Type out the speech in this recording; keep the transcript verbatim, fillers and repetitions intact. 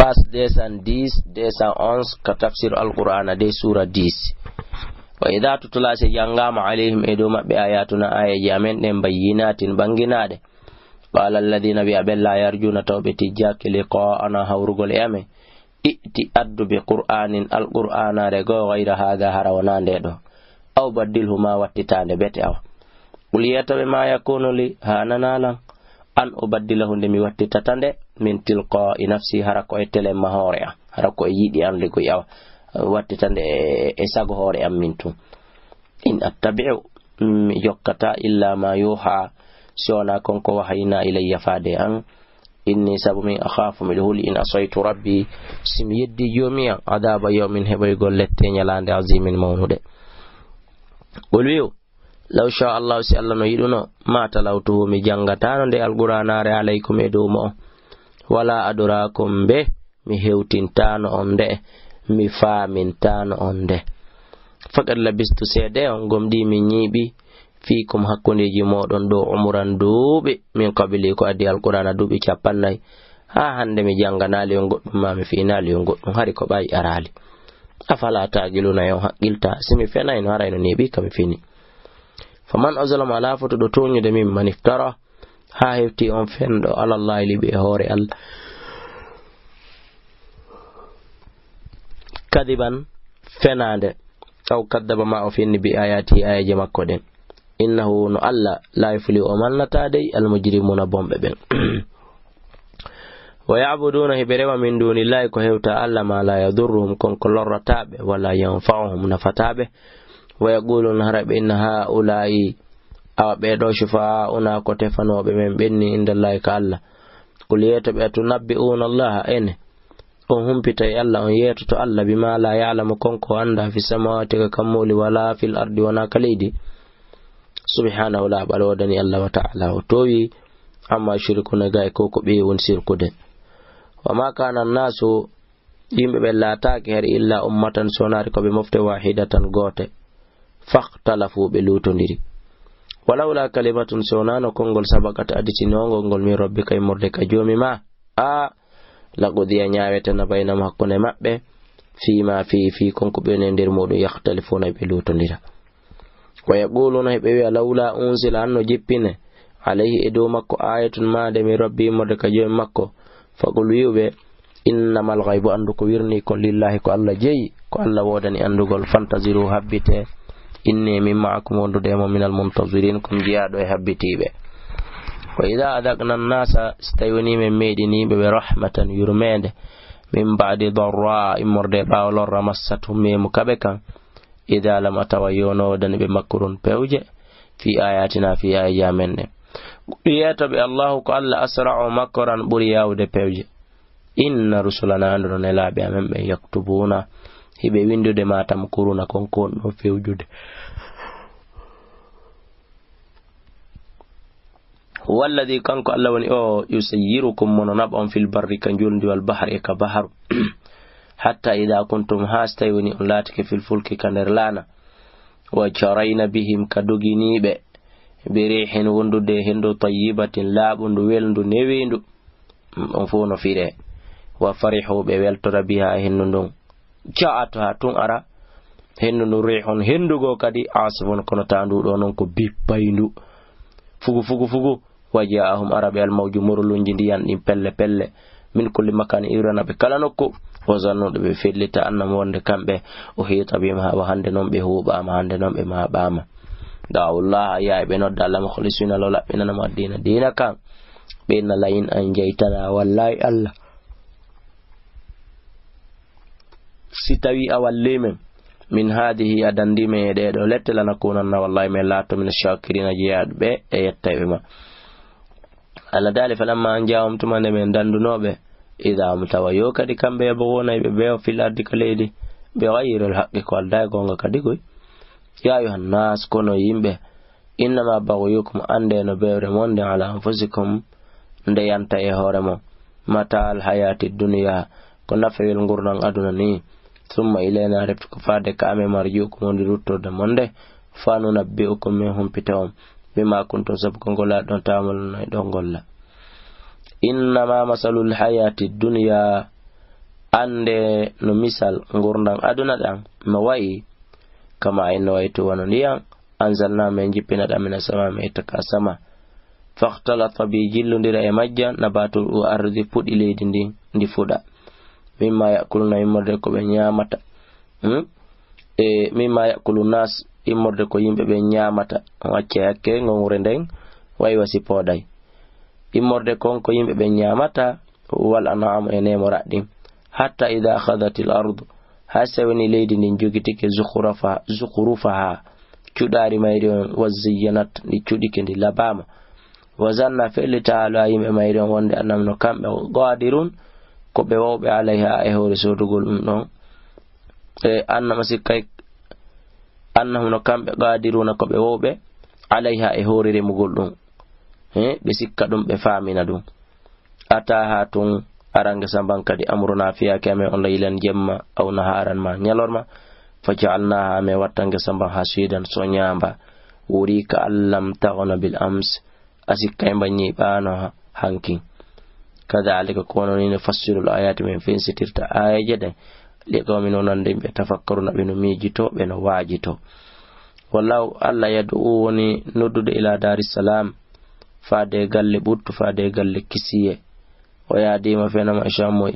Page deux cent dix, deux cent onze, ka tafsir Alqur'aana de, suura dix. Wa idaa tutla, si janngaama, alayhim, e dow maɓɓe, aayaatuna, aayeeje amen ɗen, bayyinaatin, ɓannginaaɗe, qaala alladhiina, wi'a ɓen, laa yarjuuna, taw ɓe tijjaaki, liqaa'anaa, hawrugol e amen, i'ti, addu, bi qur'aanin, Alqur'aanaare goo, ghayra haadhaa, hara wonaa ndee ɗoo, aw baddilhu, maa wattitaa nde bete, awa. Qul, wi'ataa ɓe, maa yakuunu lii, haananaa lan, an ubaddilahu, nde mi wattitata nde, min tilqaa'i nafsii, hara ko e telemma hoore an, hara ko e yiɗi an ligoy, awa, wattita nde e, e sago hoore an min tun. In attabi'u, mi jokkataa, illaa maa yuuhaa, si wonaa kon ko wahayinaa ilayya, faade e an. Inni, sabu min, akhaafu, miɗo huli, in asaytu rabbii, si mi yeddii Joomi an, adaaba yawmin, heɓoygol lette ñalaande, aziimin, mawnuɗe. Qul, wi'u, law shaa Allaahu, si Alla no yiɗuno, maa talawtuhu, mi janngataano nde Alqur'aanaare, alaykum, e dow mo'on, walaa adraakum bih, mi hewtintaano on nde, mi faamintaano on nde. Faqad labistu, seede on gomɗii mi ñiiɓi, fiikum, hakkundeeji mooɗon ɗoo, umuran, duuɓi, min qablihi, ko adii Alqur'aana, duuɓi cappannayi. Haa hannde mi jannganaali on goɗɗum, maa mi fiinaali on goɗɗum, hari ko ɓay araali. Afalaa taaqiluuna, yo on haqqiltaa, si mi fenayno, haray no neeɓi ka mi fini. Faman azlamu, alaa fotuɗo tooñude min, man iftara, haa hefti on fenɗo, alallaahi, liɓi e hoore Alla, kadiban, fenaande, aw kaddaba, maa o fenni, bi aayaatihi, aayeeje makko ɗen. Innahu, no Alla, laa yuflihu, o malnataa dey, almujrimuuna, bonɓe ɓen. Wa ya'buduuna, hiɓe rewa, min duunillaahi, ko hewtaa Alla, maa laa yadurruhum, kon ko lorrataa ɓe, walaa yanfa'uhum, nafataa ɓe. Wa yaquluuna, hara ɓe, inna haa'ulaa'i, awa ɓee ɗoo, shufaa'aa'unaa, ko tefanooɓe men ɓen ni, indallaahi, ka Alla. Qul, yeeto ɓe, atunabbi'uuna Allaaha, ene on humpitay Alla, on yeetoto Alla, bimaa laa ya'lamu, kon ko o anndaa, fi samaawaati, ka kammuuli, walaa fil ardi, wonaa ka leydi. Subhaanahu, laaɓal woodani Alla, wa ta'aalaa, o toowi, ammaa yushrikuuna, ga e ko, ko ɓe woni sirkude. Wa maa kaana annaasu, yimɓe ɓen laataaki hari, illaa ummatan, si wonaali ko ɓe mofte, waahidatan, goote. Fakhtalafuu, ɓe luutondiri. Walawlaa kalimatun, si wonaano konngol, sabaqat, aditinoongol ngol, min rabbika, immorde ka Joomi maa, a, laqudiya, ñaaweteno, baynahum, hakkunde maɓɓe, fiimaa fiihi, fii kon ko ɓe woni e nder muuɗum, yakhtalifuuna, ɓe luutondira. Wa yaquluuna, hiɓe wi'a, lawlaa unzila, an no jippine, alayhi, e dow makko, aayatun, maande, min rabbihi, immorde ka Joomi makko. Faqul, wi'u ɓe, innamal ghaybu, anndu ko wirnii kon, lillaahi, ko Alla jeyi, ko Alla woodani anndugol. Fantaziruu, habbitee, innii, min ma'akum, wondude e mon, minal muntaziriin, ko mi jeyaaɗo e habbitiiɓe. Wa idaa adaqnaa annaasa, si tawii wonii men meeɗinii ɓe, ɓe rahmatan, yurmeende, min ba'di darraa, immorde ɓaawo lorra, massathum, meemu kaɓe kan, idaa lam, a tawa yo no woodani ɓe, makrun, pewje, fii aayaatinaa, fii aayeeje amen ɗen. Yeeto ɓe, Allaahu, ko Alla, asra'u makran, ɓuri yaawude pewje. Inna rusulanaa, anndu no nelaaɓe amen ɓen, yaktubuuna, hiɓe winndude, maa tamkuruuna, kon ko on ɗoo fewjude. Huwa alladhii, kanko Alla woni o, yusayyirukum, mo no naɓa on, fil barri, ka njulndi, wal bahri, e ka baharu. Hattaa idaa kuntum, haa si tawii woni on laatike, fil fulki, ka nder laana. Wa jarayna bihim, ka doginii ɓe, bi riihin, wondude e henndu, tayyibatin, laaɓundu, welndu, newiindu. Ɗum fof no firee. Wa farihuu, ɓe weltora, bihaa, e henndu ndun. Ja'athaa, tun ara, henndu ndun, riihun, henndu goo kadi, aasifun, kono taandu ɗoo non ko bippayndu. Fugu, fugu, fugu. Wa jaa'ahum, ara ɓe, al mawju, morolunji ndiyan ɗin pelle pelle. Min kulli makaan, iwrana ɓe kala nokku. Wa zannu, ɓe fellita, annahum, wonde kamɓe, uhiita bihim, haa wa hannde non ɓe huuɓaama, hannde non ɓe maaɓaama. Da'awullaaha, yaha ɓe nodda Alla, mukhlisiina, law laɓɓinana mo diina, diina kan. Ɓe inna, la in anjaytanaa, wallaahi Alla, si tawii a wallii men, min haadihi, a danndii men e ɗee ɗoo lette, lanakuunanna, wallaahi men laatoto, mina shaakiriina, jeyaaɓe e yettayɓe ma. Alla daali, falammaa anjaahum, tuma nde men danndunoo ɓe, idaa hum, tawa yo kadi kamɓe, yabghuuna, hiɓe beewa, fil ardi, ka leydi, bi ghayril haqqi, ko aldaa e goonga kadi koy. Yaa ayyuhan naas, kono yimɓe, innamaa baghiyukum, anndee no bewre mon nden, alaa anfusikum, nde yanta e hoore mon, mataa'al hayaati dunyaa, ko nafewel ngurndan aduna nii, summa ilaynaa, refti ko faade ka amen, marji'ukum, woni ruttorde mon nde, fa nunabbi'ukum, min humpita on, bimaa kuntum, sabu ko ngolaaɗon, ta'maluuna, hiɗon golla. Innamaa masalul hayaati dunyaa, Annde no misal ngurndan aduna ɗan no wa'i, kama ay no wa'i to wano ndiyan, anzalna men jippina ɗan mina sama men itta ka sama. Fakhtalata bi jillondira e majja, nabatul ardi puɗi leydi ndin, ndi fuɗa. Mimma ya'kuluna immorde ko ɓe ñaamata. Hmm? E mimma ya'kulu nas immorde ko yimɓe ɓen ñaamata. On acce hakke ngongre nden wa'i wasi pooɗay. Immorde kon ko yimɓe ɓen ñaamata, wal an'amu e neemoraɗi ɗin. Hatta idha akhadhatil ardu, haa sewni leydi ndin jogitike zukhrafa-, zukhrufaha, cuɗaari mayri on, wa zayyanat, ndi cuɗike ndi labaama. Wa zanna fellita ala yimɓe mayri on wonde annam no kamɓe qadirun, ko ɓe wawɓe alayha e hoore soodugol ɗum ɗon. E annama sikkay, annahum no kamɓe qadiruna ko ɓe wawɓe alayha e hoore remugol ɗum. He, ɓe sikka ɗum, ɓe faamina ɗum. Ataha tun, arange samban kadi amruna fiyake amen on laylan jemma, aw naharan ma ñalorma, fa ja'alnaha amen wattange samban hasidan so ñaamba. Wuri ka allam taghna bil ams, a sikkay mba ñiiɓaano ha-, hanki. Kadhalika ko wano ni nufassilu l ayati men fensitirta ayaje ɗen, li qawmin wonande yimɓe tafakkaruna ɓe no miijito, ɓe no waajito. Wallahu Allah yad'u woni noddude ila dari salam, faade galle ɓuttu, faade galle kisiye. O yaadima fenama e shammo